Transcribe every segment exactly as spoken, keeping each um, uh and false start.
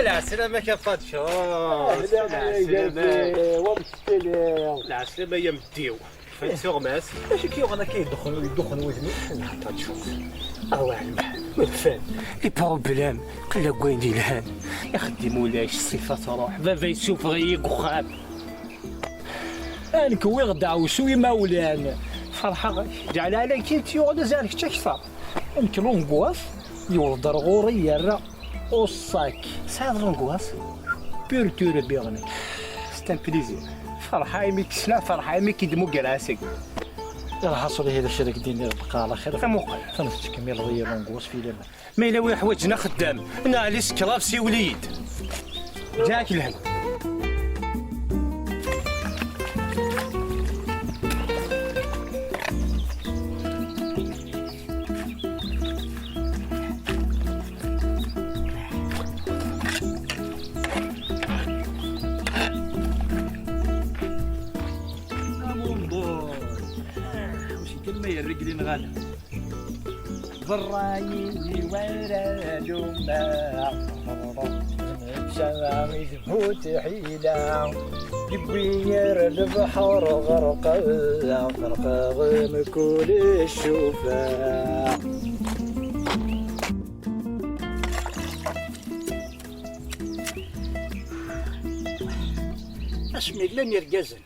Lɛeslama-k a Faǧǧa. Ahlan a Lɛeslama. Igerdi, wamek tiliḍ? Lɛeslama a mddiw. Kfan tuɣmas. Acu k-yuɣen akka yeddexxen, yeddexxen wudem-ik? Aṭačut. Awa ɛelmeḥ, urfan. Les problèmes, qella deg wayen d-yelhan. Ixeddim ulac, ṣṣifa truḥ, baba yessufeɣ-iyi deg uxxam. Nekk wwiɣ-d aɛewsu imawlan. Ferḥeɣ-ak. Ǧeɛl ɛla-k-id yuɣal azal kečč akteṛ. Nekk l'angoisse yewweḍ-d ar ɣur-i yerra au sac. Tesɛiḍ l'angoisse? Perturbé nekk. C'est un plaisir. Ferḥeɣ imi k-ssneɣ, ferḥeɣ imi k-id-mugreɣ ass-agi. Lḥaṣul ihi d acu ara k-d-iniɣ, bqa ɛla xir. Amuqel. Atan tettkemmileḍ-iyi l'angoisse fi laman. Ma yella win yeḥwaǧen axeddam neɣ les esclaves, siwel-iyi-d. Ǧǧiɣ-ak lehna. Amumbul. Ah, ḥucen kan ma yerra deg-i lenɣala. Berra-yi wara lumma, netta idbu tḥila, yewwi-yi ar lebḥer ɣerqeɣ, ɣerqeɣ mkul ccufa. Asmi llan yergazen,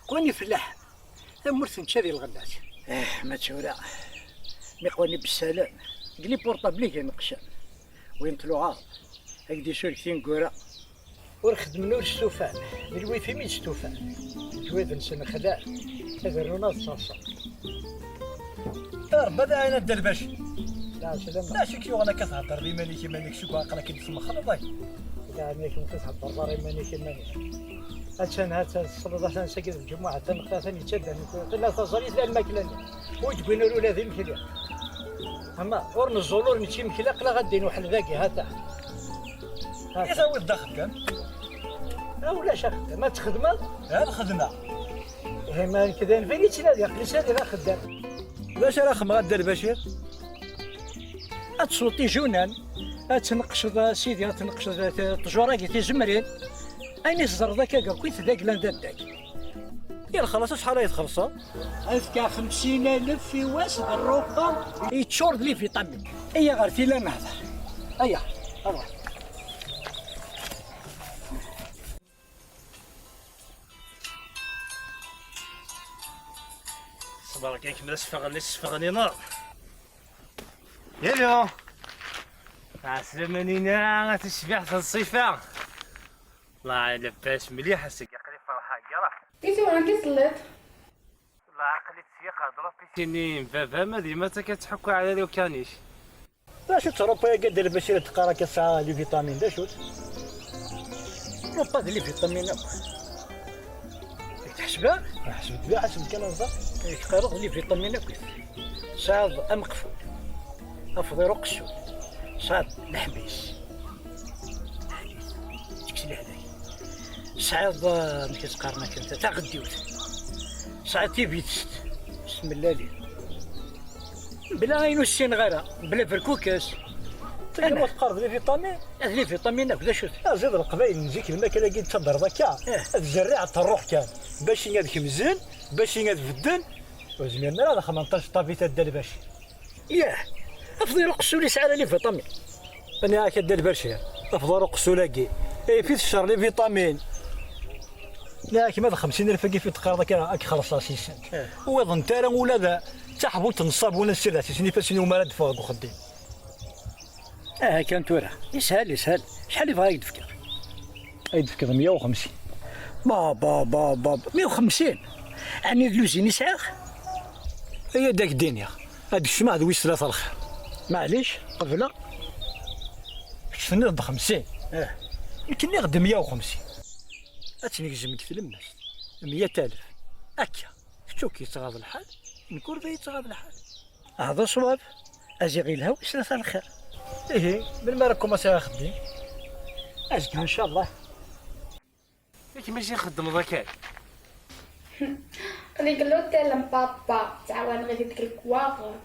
qwan ifellaḥen. Tamurt nečča di lɣellat. Eh, ma tura. Mi qwan ibessalen, deg les portables i neqqcen. Win tluɛaḍ, ad k-d-isurek tineggura. Ur xeddmen ur stufan, d lwifi mi d-stufan. Leǧwayed-nsen xlan, ad rnun ad ttaḍsan. A Rebbi ad aɛin a Dda Lbaci. Lɛeslama. D acu i k-yuɣen akka theddreḍ iman-ik, iman-ik seg aql-ak-id tmexleḍ ay? Ulaɛni akken ur theddreḍ ara iman-ik, iman-ik. Attan, attan, tesleḍ, attan sagi d lǧumuɛa, atan, atan yettaddam, la taẓallit, la lmakla-nni. Ur d-wwin ur ula d imekli. Ama ur neẓẓul, ur nečči imekli, aql-aɣ ad d-inuḥel dagi, hata. Hata. I tawiḍ-d axeddam? A, ulac axeddam, ad txedmeḍ? Ad xedmeɣ. Ihi ma nekk d anbir i ttnadiɣ, aql-i sadiɣ axeddam. D acu ara xedmeɣ a Dda Lbacir? Ad tesweḍ ijunan, ad tneqceḍ a sidi, ad tneqceḍ t-, ttjur-agi tizemrin. Ayen i teẓreḍ akka akk i tdaglan d addag. I lexlaṣ acḥal ay txellṣeḍ? Ad fkeɣ xemsin alef i wass d rruqa. Yeččur d les vitamines. Aya ɣer tila nehder. Aya, ṛuḥ. Ṣber kan, kemm d asfeɣni, sfeɣni neɣ? Yalo! Ɛeslama-nina, a tacbiḥt n ṣṣifa! Llah, labas mliḥ, ass-agi aql-i ferḥeɣ, graḥ. I tura, amek i telliḍ? Llah, aql-i ttyeqreḍ la piscine n baba-m, ad yemma akka tḥekku ɛla ukanic. D acu-tt Europa-agi a Dda Lbacir, ad teqqar akka tesɛa les vitamines, d acu-tt? Europa d les vitamines akk. Yak tḥesbeḍ? Ḥesbet bha, ḥesbet kan ad nẓer. Yak teqqareḍ les vitamines akk. Tesɛiḍ ameqful, afḍir uqessul, tesɛiḍ leḥmis, tekkes lehlak. Tesɛiḍ, eh, amek i s-qqaren akken, ta-, taɣeddiwt. Tesɛiḍ tibidest s tmellalin. Bla ayen ur ssineɣ ara, bla berkukes. Tagi ma teqqareḍ les vitamines? D les vitamines akk, d acu-t? Aziḍ leqbayel n zik, lmakla-agi d-ttaddreḍ akka, eh, d zerriɛa n ṛṛuḥ kan. Bac ad kemzen, bac ad bedden, ur zmiren ara ad xedmen taceṭṭabit a Dda Lbacir. Yah, afḍir uqessul yesɛa ara les vitamines. Nniɣ-ak a Dda Lbacir, afḍir uqessul-agi, yif-it ccer les vitamines. Nniɣ-ak ma d xemsin alef-agi i d-teqqareḍ akka, ad k-xellṣeɣ s-isent. Eh. Ur wwiḍent ara ula d taḥbult n ṣṣabun ad ssirdeɣ s ifassen-iw mi ara d-ffɣeɣ deg uxeddim. Aha kan tura, yeshel, yeshel. Acḥal i bɣa ad k-d-fkeɣ? Ad k-d-fkeɣ meyya u xemsin. Ba, ba, ba, ba, ba, meyya u xemsin? Ɛni d luzin i sɛiɣ? Ay ad ak-d-iniɣ, ad d-kecmeɣ d wis tlata lxir. Maɛlic, qebleɣ. Kečč tenniḍ-d xemsin. Eh. Nekk nniɣ-d meyya u xemsin. Ad tt-negzem deg tlemmast. Meyya alef. Akka. Kečč ur k-yettɣaḍ lḥal, nekk ur d ay-yettɣaḍ lḥal. Ah, d ṣṣwab. Aziɣ yelha wis tlata lxir. Ihi, melmi ara kkumaṣiɣ axeddim? Azekka, ncallah. Yak mačči txeddmeḍ akka? Aql-i deg l'hôtel n papa, ttɛawaneɣ-it deg lekwaɣeḍ.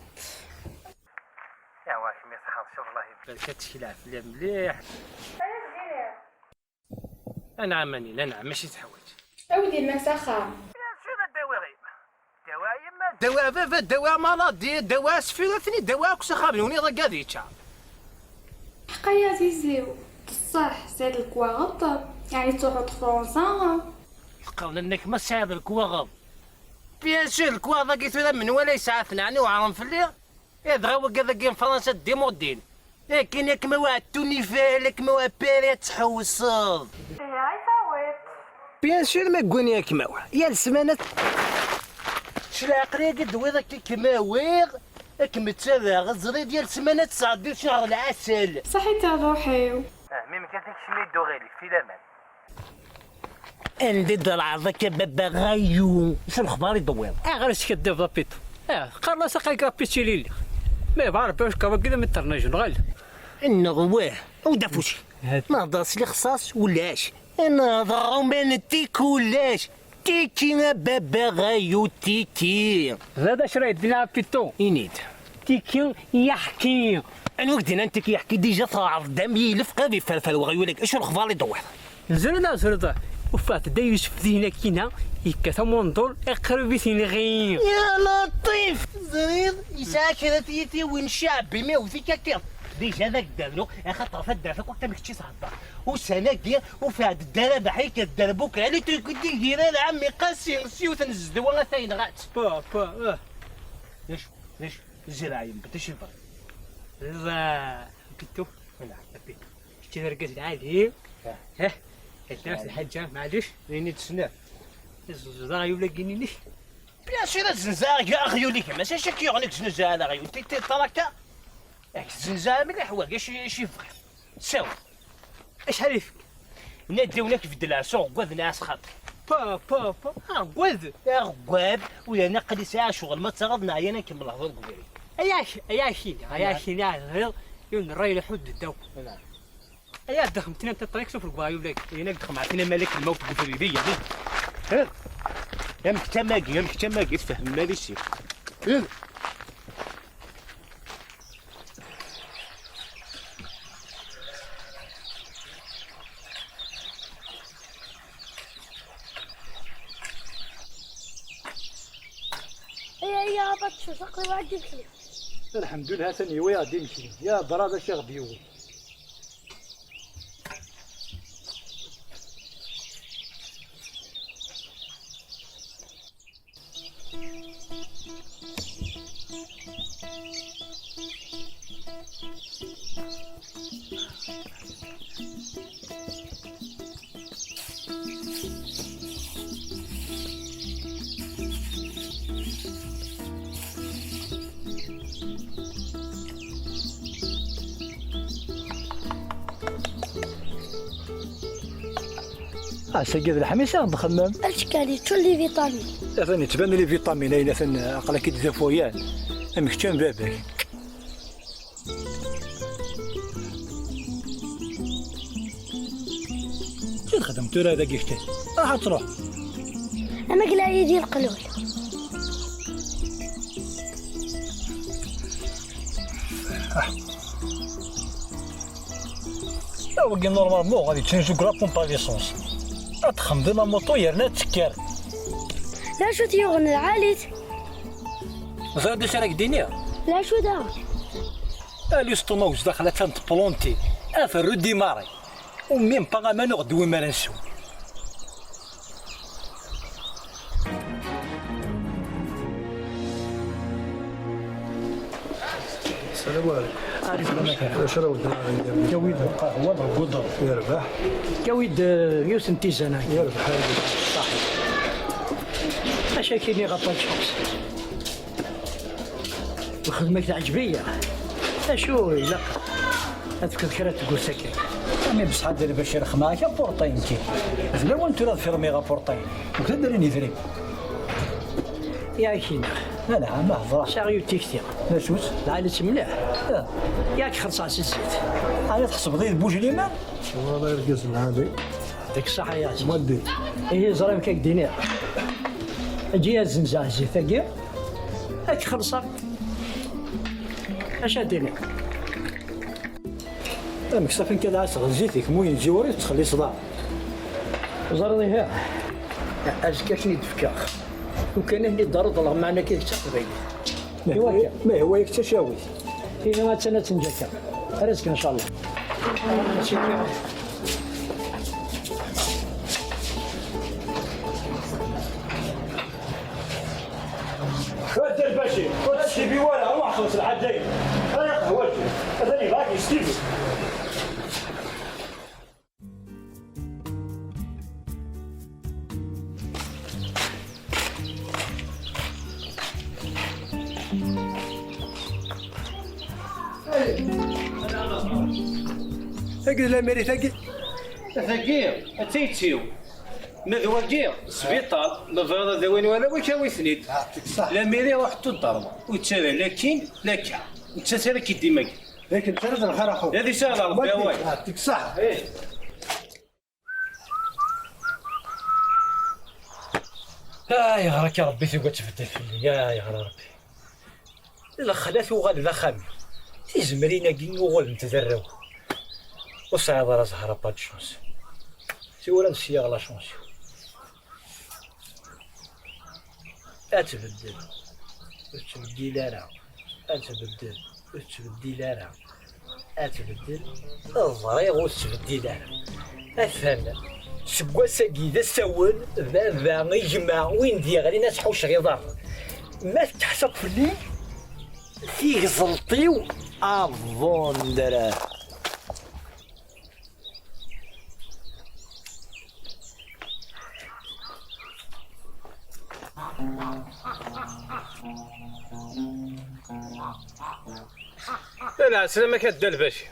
Yawa, kemm tḥerceḍ, Allah ibarek, ad teklɛ fell-am mliḥ. Anɛam a Nina, anɛam, mačči teḥwaǧ. Awi-d yemma-k s axxam. Dawa a baba, dawa amaladi, dawa asfel, ad ten-id-dawa akk s axxam-nwen, iḍ agad yečča. Ḥqa ya ziziw, d ṣṣeḥ, sɛiɣ lekwaɣeḍ, yeɛni ttruḥuḍ Fransa. Qqaren-ak ma tesɛiḍ lekwaɣeḍ. Bien sûr, lekwaɣeḍ-agi tura menwala yesɛa-ten, ɛni weɛren fell-i? Eh, dɣa wigad-agi n Fransa d imudin. Akken akmaw ɛettun ifal, akmaw apari ad tḥewseḍ. Ay tawiḍ. Bien sûr, ma gwin yakmaw. Yal ssmana t-, s leɛqel-agi d-tewwiḍ akka kmawiɣ, ad kem-ttabaɣ, ẓriḍ yal ssmana tesɛeddiḍ ccehṛ lɛasel. Saḥit a ṛṛuḥ-iw. Ah, mi mkan tikcmi d uɣilif, fi laman. Anda i d-tḍalɛeḍ akka baba ɣayu? Acu lexbar i d-tewwiḍ? Aɣer i skaddibeḍ a Pitu? Ah, qqaren-as aql-ik d apitilili. Ma yebɣa Rebbi acekkeṛ wagi d amiṭernaj, neɣ ala? Nneɣ wah, awi-d afus-ik. Hat. Ma hḍeṛ s lixṣaṣ ulac. Nehḍeṛ uma n tiki ulac. Tiki a baba ɣayu, tiki. D acu ara yeddin a Pitu? Ini-d. Tiki yaḥki. Anwa i k-d-yennan tiki yaḥki? Dija tɣerḍ-d am yilef qrib iferfer weɣyul-agi. Acu lexbar i d-tewwiḍ? Zrida, zrida. Ufiɣ-t Dda Yusef dihin akkina, yekkat amunḍul, iqrib i t-inɣi. Ya Laṭif! Ẓriɣ, yesɛa kra tiyitiwin ccɛeb imi iwet-ik akka. Dija d ak-d-rnu, axaṭer taddart akk akka kečč i thedder. Ussan-agi, ufiɣ-d Dda Rabaḥ yekkat-d ar Bukra, li tugdi gira lɛam iqasi s yiwet n zzedwa ata yenɣa-tt. Pa, pa, ah. D acu, d acu? Zreɛ yembeṭ, acu yebɣa? Ẓa, Pitu. Ala, Pitu. Kečč d argaz lɛali. Ah. Eh, lḥaǧa, maɛlic. Ini-d ssneɣ. Ẓẓeḍ aɣyul-agi-inek. Bien sûr, ad zzenzeɣ aɣyul-ik, maca acu k-yuɣen i yezzenzeɛ aɣyul? Ti, ti, trakta? Ak zzenzeɛ mliḥ wagi, acu, acu yebɣa? Saw. Acḥal ifek? Nadiwen ad k-beddleɣ s uɣeggad n ɛas xaṭi. Pa, pa, pa, aɣeggad? Aɣeggad, u yerna aql-i sɛiɣ ccɣel, ma teɣreḍ neɛya ad nkemmel lehdur deg ubrid. Ay ak-, ay akini, ay akini, ɛziɣ, yiwen n ṛṛay ileḥḥu-d ddaw. Ay ad d-xemten am tiṭriks ufreg waɣyul-agi. Ayen ad d-xemɛten am alak lmawt deg ubrid, ay yadi. Amek tamagi, amek tamagi, tfehmem mani-s. Ay, ay, a Batcus, aql-i ɛeddi imekli. Lḥemdullah, atan yiwi ɛeddi imekli. Ya ḍra, d acu i ɣ-d-yewwi? Ass-agi d leḥmis i ɣ-d-xemmem. Acekal yeččur d les vitamines. Atan yettban les vitamines, ayen atan aql-ak-id d afuyan. Amek ččan baba-k. Acu txeddem tura dagi kečč? Ruḥ ad truḥ. Amagla yid-i leqlul. Wagi normalement ad yettnuzu deg la pompe à l'essence. Ad texdem la moto yerna ad tekker. D acu t-yuɣen lɛali-t? Ẓriɣ d acu ara k-d-iniɣ. D acu daɣen? Alu s ṭuma-w zdaxel attan tplonti. Aferru dimari. Au même pas aman ur ɣ-d-wwin ara nsew. Salam aleykum. Aleykum salam. Acu ara wen-d-nɣer? Yawi-d lqahwa d lbudur. Yerbeḥ. Yawi-d, eh, yiwet n tizana. Yerbeḥ. Acu ara k-iniɣ a Patchos? Lxedma-k teɛǧeb-iyi. Acu ilaq ad tefkeḍ kra n tgurt akka? Ami bṣeḥ a Dda Lbacir, xemɛek apurṭay nekki. D lawan tura ad firmiɣ apurṭay. Nekk d adrin yedrim. Yak-ina. Ala, ma hḍeṛ. Sɛiɣ yiwet tikti. D acu-tt? Lɛali-tt mliḥ. Ah. Yak xelṣeɣ si zzit. Ɛni tḥesbeḍ-iyi d Bujliman? Wala irgazen lɛali. Deg ṣṣeḥ ay ɛziz. Mwaldi. Ihi ẓriɣ amek ad k-d-iniɣ. Eǧǧ-iyi ad zzenzeɣ zzit-agi. Ad k-xellṣeɣ. Acu ad d-iniɣ? Amek safi nekk ad ɛasseɣ zzit-ik, mu yenzi ur tettxelliṣeḍ ara. Ẓriḍ ihi? Azekka ad ten-id-fkeɣ. Lukan ad ten-id-reḍleɣ, meɛna akka d taqbaylit. Iwakken. Ma ihwa-yak d tacawit. Ihi attan ad tenǧ akka. Ar azekka, ncallah. Wadda lbaci, ur testibi wara, ruḥ xelṣ lḥaǧa-ik. Ay aqehwaǧi, atan yebɣa-k yestibi. Tagi d lamirit-agi. Tagi, d tayet-iw. Ma d wagi, sbiṭar, ma bɣiḍ ad awin warraw-ik, awi-ten-id. Ah, ṣṣeḥ. Lamiri ruḥ tudderma. Ur ttara lakin, laka. Nettat ara k-id-imaggen. Yak nettarra d lxir, axu. Ad isahel Rebbi, away. Ah, tek ṣṣeḥ. Eh. Ayɣer akka Rebbi tugi ad tbeddel fell-i? Ayɣer a Rebbi? Lexla tuɣal d axxam-iw. Tizemrin-agi uɣalent d arraw. Ur sɛiḍ ara zzher a pas de chance. Tura ad sliɣ la chance-iw. Ad tbeddel, ur tettbeddil ara. Ad tbeddel, ur tettbeddil ara. Ad tbeddel, ẓriɣ ur tettbeddil ara. Atan, seg wass-agi d asawen, baba, gma, win d-yeɣlin ad t-ḥucceɣ iḍarren. Ma tetteḥsaq fell-i, tigẓelt-iw abondre. Lɛeslama-k a Dda Lbaci.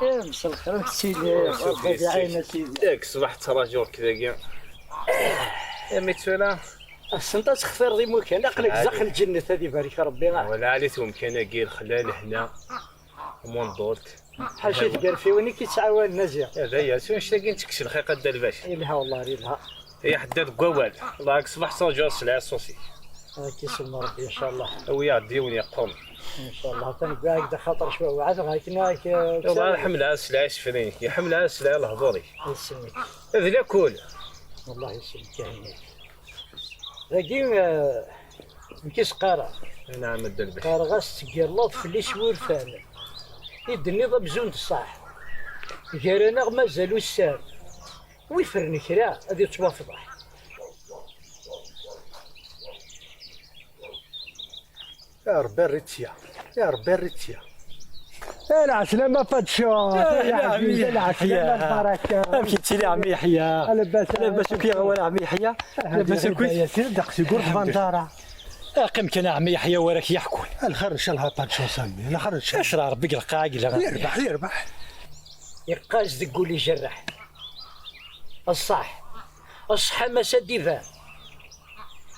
Eh, mselxir, amek tettiliḍ? Rebbi iɛin a sidi. Yak ṣṣbeḥ ttraǧuɣ-k dagi. Imi tura. Ass-n ad textireḍ imukan, aql-ak zdaxel lǧennet, ad ibarek Rebbi. Wala ɛlit umkan-agi, lexla, lehna, munḍult. Ḥaca tgerfiwin i k-yettɛawanen a ziɣ. Eh, d aya, s wanect-agi nettekkes lxiq a Dda Lbaci. Yelha wallah, yelha. Ay aḥeddad deg wawal, Allah ak ṣṣbeḥ ttraǧuɣ sselɛa ṣṣuṣ-ik. Ad k-isellem Rebbi, incallah. Awi-yaɣ-d yiwen yeqqum. Incallah, atan wwiɣ-ak-d axaṭer cwiya, weɛdeɣ akken ad k-, Allah iḥemmel-aɣ sselɛa isefra-ik, iḥemmel-aɣ sselɛa lehdur-ik. Isem-ik. D lakul. Wallah isem-ik, ahenni. Dagi, eh, nekk i s-qqareɣ. Anɛam a Dda Lbaci. Qqareɣ-as teggireḍ fell-i s wurfan. I d-tenniḍ amzun d ṣṣeḥ. Gar-aneɣ mazal ussan. Wi fren kra ad yettwafḍeḥ. Ya Rebbi, err-itt sya. Ya Rebbi, err-itt sya. Eh, lɛeslama, Patchu. Eh, ya lɛeslama, lbaraka. Amek yettili ɛemmi Yeḥya? Labas, labas akk, yeɣwar ɛemmi Yeḥya? Labas akk. Yasir, ddeqs-ik ur tbaned ara. Qqim kan a ɛemmi Yeḥya, wara k-yeḥkun. Lxir ncallah, Patchu Sami, lxir ncallah. Acra Rebbi deg lqaɛa yella. Yerbeḥ, yerbeḥ. Yeqqaz deg wul ijerreḥ. Ṣṣeḥ. Ṣṣeḥ a Massa Divan.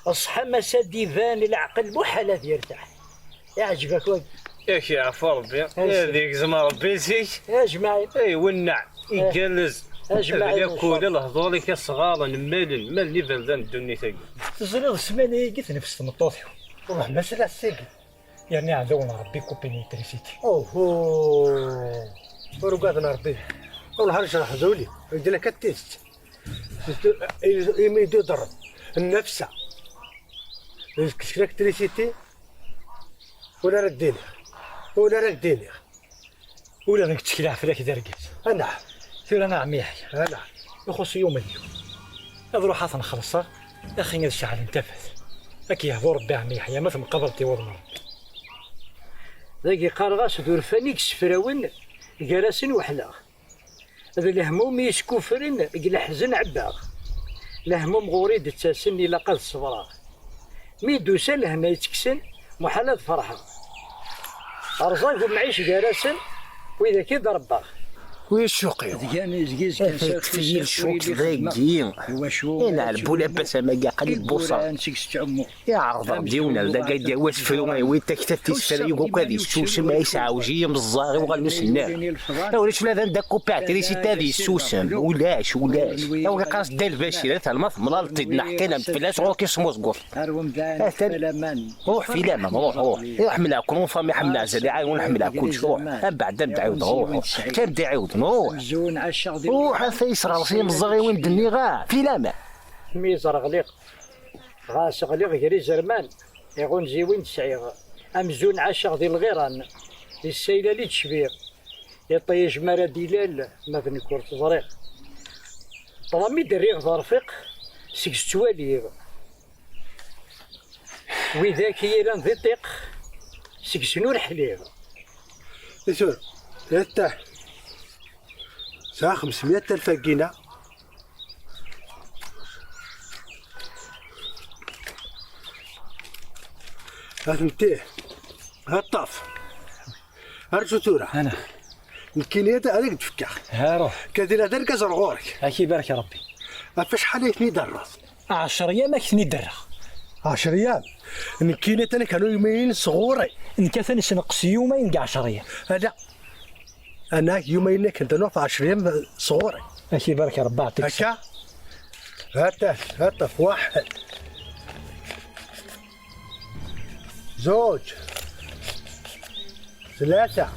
Ṣṣeḥ a Massa Divan, leɛqel muḥal ad yertaḥ. Iɛǧeb-ak wagi? Yak yeɛfu Rebbi, ad igzem Rebbi zik. Ajmaɛin. Ay wenneɛ, igerrez. Ajmaɛin. Ad yakul lehdur-ik asɣaren, mmalen, mmalen iberdan n ddunit-agi. Teẓriḍ ssmana-agi tnefs tmeṭṭut-iw. Ruḥ ma sliɣ sagi. Yerna iɛdawen n Rebbi kupin l'électricité. Uhu! Ur ugaden Rebbi. Ur lḥerǧ ḥzuli. Yeddil akka d tidet. Imi d-iḍerb nnefsa. Kečč l'électricité. Ula ara k-d-iniɣ. Ula ara k-d-iniɣ. Ula d nekk ttekleɣ fell-ak d argaz. Anah. Tura a ɛemmi Yeḥya. Anah. Ixuṣ yum d yum. Ad ruḥeɣ ad ten-xellṣeɣ, axi ad ceɛlen tafat. Ad k-yehdu Rebbi a ɛemmi Yeḥya, ma temqabaleḍ i wuḍen Rebbi. Dagi qqareɣ-as d urfan i yessefrawen gar-asen weḥleɣ. D lehmum i yeskuffren deg leḥzen ɛebbaɣ. Lehmum ɣur-i d-ttasen ilaq ad ṣebreɣ. Mi d-usan lehna yettekksen, muḥal ad ferḥeɣ. Rẓag umɛic gar-asen, widak i d-rebbaɣ. Wi ccuq-iw? Deg-, deg-, deg-, Tekfi-yi lcuq dagi. Ilɛeb ulabbas amagi aql-i deg buṣa. Iɛreḍ-aɣ-d yiwen ar dagi ad d-yawi asefru, iwi taktabt-is fell-i, yugi akk ad yessusem, ad yesɛewj i yimeẓẓaɣ, uɣalen ur sellen ara. Ulac ula d anda kupiɣ trisita ad yessusem, ulac, ulac. Awi qqar-as Dda Lbacir, atan ma temlaleḍ-t-id neḥkan-am-d fell-as, ɣur-k ismuzgut. Atan. Ruḥ fi laman, ruḥ, ruḥ. Ruḥ ḥemmleɣ-ken, ur fami ḥemmleɣ zali, ɛiwen ḥemmleɣ kullec, ruḥ. Mbeɛd ad m-d-ɛiwdeɣ, ruḥ, ruḥ. Kan d-ɛiwd. Nuh. Amzun ɛaceɣ di Ruḥ, a ta yesɣerṣ imẓẓaɣ i win d-nniɣ, ah, filaman. Mi ẓreɣ ɣliɣ, ɣas ɣliɣ gar izerman, iɣunziwen sɛiɣ. Amzun ɛaceɣ di lɣiran, di ssaylal i d-cbiɣ. Iṭij mi ara d-ilal, ma d nekk ur t-ẓriɣ. Ṭṭlam i d-rriɣ d arfiq, seg-s ttwaliɣ. Widak i yellan di ṭṭiq, seg-sen ur ḥliɣ. I tura, ittah, sɛa xemsemya alef agina. Atenti, aṭṭaf. Arǧu tura. Ana. Nekkini ad, ad ak-d-fkeɣ. Ha, ruḥ. Kadila d argaz ar ɣur-k. Ad k-ibarek Rebbi. Ɣef acḥal ay ten-id-terreḍ? Ɛecr yam ak ten-id-rreɣ. Ɛecr yam? Nekkini atan kan yumayen sɣur-i. Nekk atan senqes yumayen deg ɛecr yam. Ala. Ana yumayen akken d-nuɣ ɛecr yam sɣur-i. Ad k-ibarek Rebbi, ɛṭik. Akka? Hata, hata, waḥed. Zuǧ. Tlata.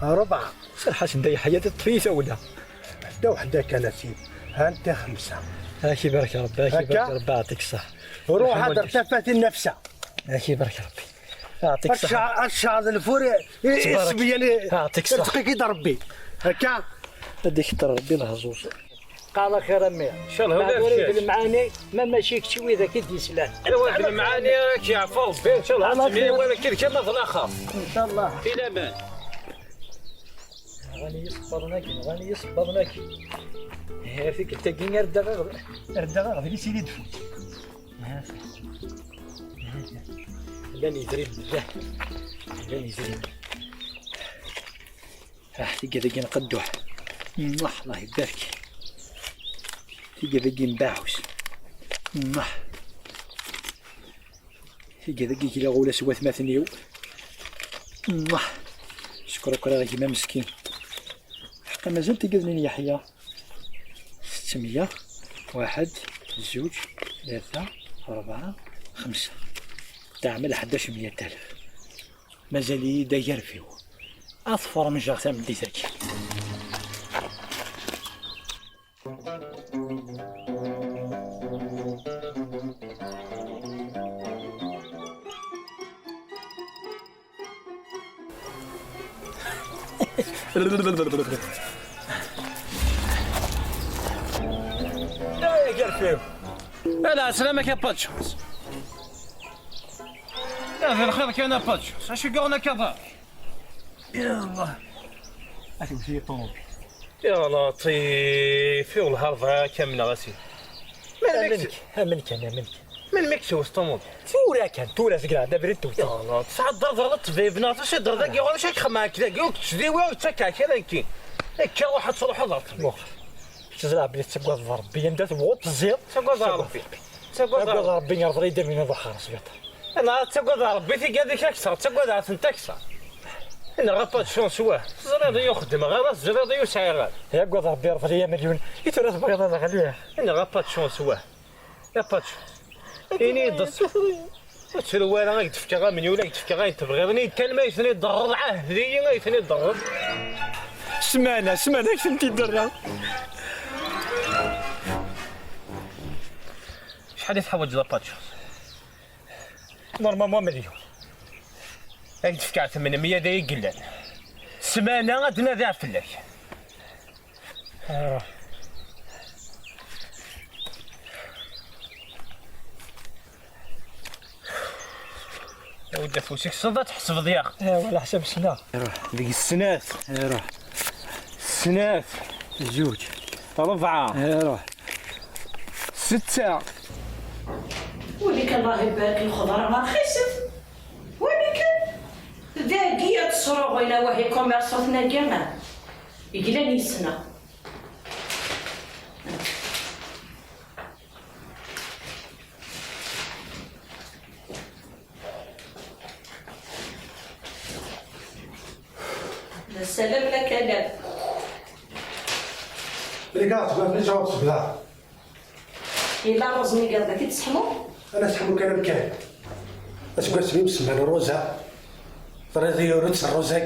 Rebɛa. Serḥ-asen-d ay ḥya, teṭṭef-iyi tawla. Ḥetta weḥda kan a sidi. Hanta xemsa. Ad k-ibarek Rebbi, ad k-ibarek Rebbi, ɛṭik ṣṣeḥ. Ruḥ ad d-tafat nnefsa. Ad k-ibarek Rebbi. Ɛṭik ṣṣeḥ. Ad tecɛel lfur i, i, isebyan i, irẓeq-ik-id Rebbi. Akka? Ad d-ikeṭṭer Rebbi lehẓuẓ. Qal axir a mmi. Inchallah, ula d lemɛani, ma mačči kečč widak i d-yeslan. Ula d lemɛani, ad k-yeɛfu Rebbi, inchallah, ad temyawal akka d kama d laxer. Inchallah. Fi laman. Nɣan-iyi isebbaḍen-agi, nɣan-iyi isebbaḍen-agi. Ihi, tikkelt-agi, ar ddaɣ aɣ-, ar ddaɣ aɣbel-is ili d-fut. Llan yedrimen, llan. Llan yedrimen. Ah, tigad-agi n qedduḥ. Mwah, Allah ibarek. Tigad-agi n baɛus. Mwah. Tigad-agi gleɣ ula s watmaten-iw. Mwah. Cukṛa akk-, a gma meskin. Ḥqa mazal tigad-nni n Yeḥya. Settemya, waḥed, zuǧ, tlata, rebɛa, xemsa. Teɛmel ḥdac mya alef. Mazal-iyi d agerfiw. Ad t-fermjeɣ tameddit-agi. Ay agerfiw. Ala, ɛeslama-k a Patchos. Ya, d lxir kan a Patchos. Acu i yuɣen akka ḍar? Ya Allah. A tewwet-iyi ṭumubil. Ya Laṭif, i welhar bɣiɣ ad k-amneɣ a sidi. Melmi k-, amen kan, amen kan. Melmi k-tewwet ṭumubil? Tura kan, tura seg lɛada abrid tewwet. Ya Laṭif, tesɛeddaḍ ɣer ṭṭbib neɣ tasiḍ dagi, ɣur-k ad k-xemmeɛ dagi, ur k-ttdiwi, ur k-ttakeɛ kra nekkin. Akka ruḥ ad truḥeḍ ɣer ṭṭbib. Muqel, teẓriḍ belli tettaggadeḍ Rebbi, anda tebɣuḍ teẓẓiḍ. Ttaggadeḍ Rebbi. Ttaggadeḍ Rebbi. Ttaggadeḍ Rebbi, yerḍel-iyi-d amin ad ruḥeɣ ɣer sbiṭar. Neɣ ad ttaggadeḍ Rebbi, tigad-ik akteṛ, ttaggadeɣ-tent akteṛ. Neɣ a Patchos, wah, teẓriḍ-iyi ur xeddmeɣ ara, teẓriḍ-iyi ur sɛiɣ ara. Yagad Rebbi, yerḍel-iyi amelyun, i tura tebɣiḍ ad ɣliɣ? Neɣ a Patchos, wah, a Patchos. Ini-yi-d, ur ttru ara, ad k-d-fkeɣ amelyun, ad k-d-fkeɣ ayen tebɣiḍ, ini-yi-d kan ma ay ten-id-terreḍ, ɛahd-iyi, ay ten-id-terreḍ. Ssmana, ssmana, ad k-tent-id-rreɣ. Acḥal i teḥwaǧeḍ a Patchos? Normalement, amelyun. Ad k-d-fkeɣ tmenmya d ay yellan. Ssmana ad nadiɣ fell-ak. Ah. Awi-d afus-ik, tessneḍ ad tḥesbeḍ, yaɣ. Eh, wala ḥsab ssneɣ. Iruḥ. Deg snat. Iruḥ. Snat. Zuǧ. Rebɛa. Iruḥ. Setta. Wali kan, Allah ibarek, lxeḍra ma rxiset. Wali kan. Dagi ad tesruɣ ila wahi commerçant-nagi, ah. Yeglan yes-neɣ. Salam lak a Lal. Rgɛet, ma fniǧ ɣef sebla. Yella ṛṛuz-nni deg ad t-id-tesseḥmu? Ana seḥmu kan amkan. Aseggas mi msemman ṛṛuza, terriḍ-iyi ur tt-ṛṛuzag.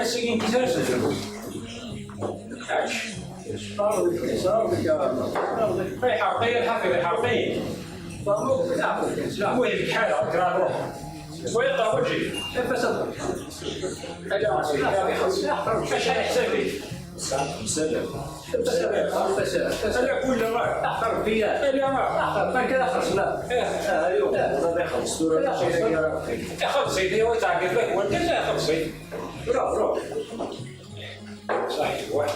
Ass-agi n tizara s lǧenun. Ač. Iḥerq-iyi lḥafiḍ, iḥerq-iyi. Muhim lḥal, ɣer kra ruḥ. Wa yeqqar wajhi. Acḥal iḥsab-ik? Ala kul ma. Ala ma. Ixelṣ-it, yawi tɛeggeḍ akk wanda ixelṣ-it. Ruḥ, ruḥ. Ṣaḥit, wa.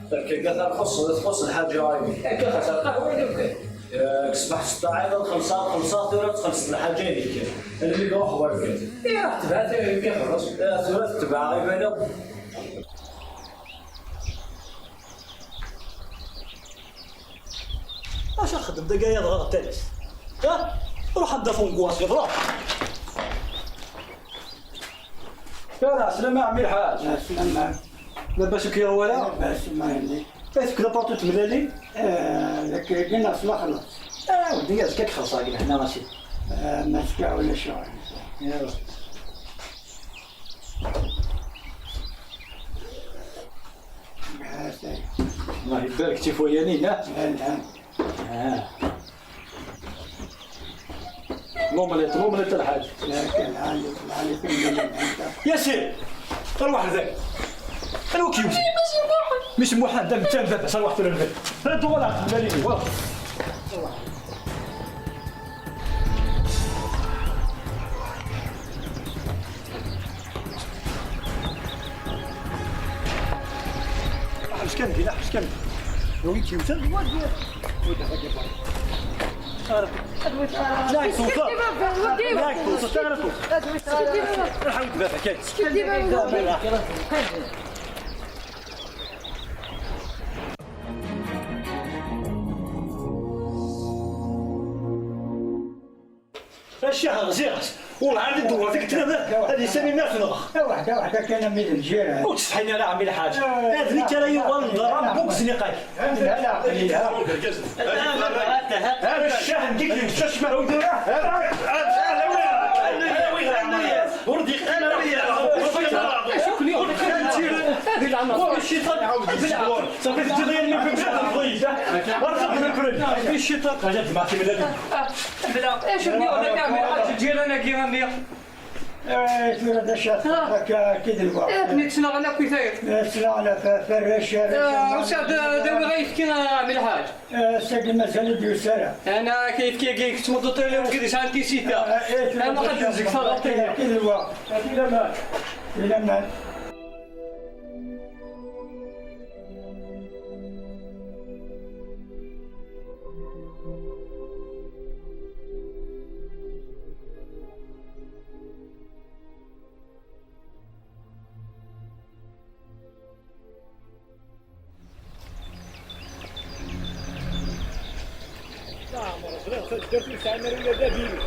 Akka, akka, txuṣṣ, txuṣṣ lḥaǧa, a yemmi. Akka, xas lqahwa i newkal. Yak ṣbeḥ s ṭṭaɛi, ad xellṣeɣ, xellṣeɣ, tura txelleṣ lḥaǧa-inek. Almi iruḥ wergaz. Iruḥ, tebɛet, a yemmi, xelleṣ. Eh, tura tetbeɛ, iban akk. Acu xeddem dagi, ay adɣaɣ talast? Ha? Ruḥ anda tunguas, ruḥ. Yala, slama a ɛemmi lḥaǧ. Slama. Labas akk i wala? Labas, ma yelli. Ay tefkiḍ apatu n tmellalin? Eh, dagi neɣ s laxlaṣ? Ah, weddi, azekka ad k-xellṣeɣ deg lehna a sidi. Eh, ma azekka ulac aɣilif. Yala. Ha-t-aya. Allah ibarek tifuyanin, ha? Lhan. Ah. L'omelette, l'omelette a lḥaǧ. Yasin, arwaḥ dak. Anwa k-yewten? Mmi-s n Muḥend, d amettan baba-s, arwaḥ tura lbal. Radu wala, lbal-ini, wala. Ḥbes kan dina, ḥbes kan. Win k-yewten? Yak tewteḍ. Yak tewteḍ, ara tewteḍ. Ḥawed baba kan. A ccah, ɣziɣ-as. Ur ɛad i d-dewwer tikkelt-nni, ad yisani mi tneɣ. Tawaḥda, waḥda kan, a mmi d ljiran. Ur ttsetḥin ara, a ɛemmi lḥaǧ. Eh, ad nekk ara yuɣalen d rabbu deg zniq-agi. Anda ara aql-i, ha? A ccah, nekk i d-yečča ccmah udura. Ur d-yeqqim ara. Ur d-yeqqim ara. Ur d-yeqqim ara. Ur d-yeqqim ara. Ur d-yeqqim ara. Ur d-yeqqim ara. Ur d-yeqqim ara. Ur d-yeqqim ara. Bla, acu mi ɣlak a ɛemmi lḥaǧ lǧiran-agi a mmi? Eh, tura d acu ara txedmeḍ akka, akka i d lweqt. Eh, akken i ttnaɣen akk i tayeḍ. Eh, ttnaɣen ɣef warrac, arrac. Eh, usiɣ-d ad awiɣ ayefki a ɛemmi lḥaǧ. Eh, ass-agi mazal ur d-yusi ara. Ana ayefki-agi i yettmuḍeṭ ula d wid yesɛan tisita. Eh, eh, tura d acu ara txedmeḍ akka, akka i d lweqt. Ati laman. Di laman. Leɛmer ẓriɣ taddart ur sɛin ara ula d avilu.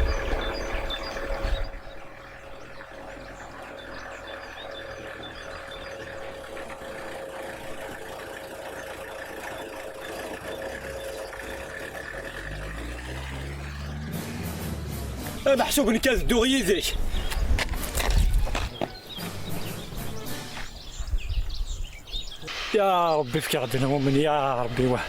Ameḥsub nekk ad dduɣ yid-k. Ya Ṛebbi, efk-aɣ-d lmumen, ya Ṛebbi, wah.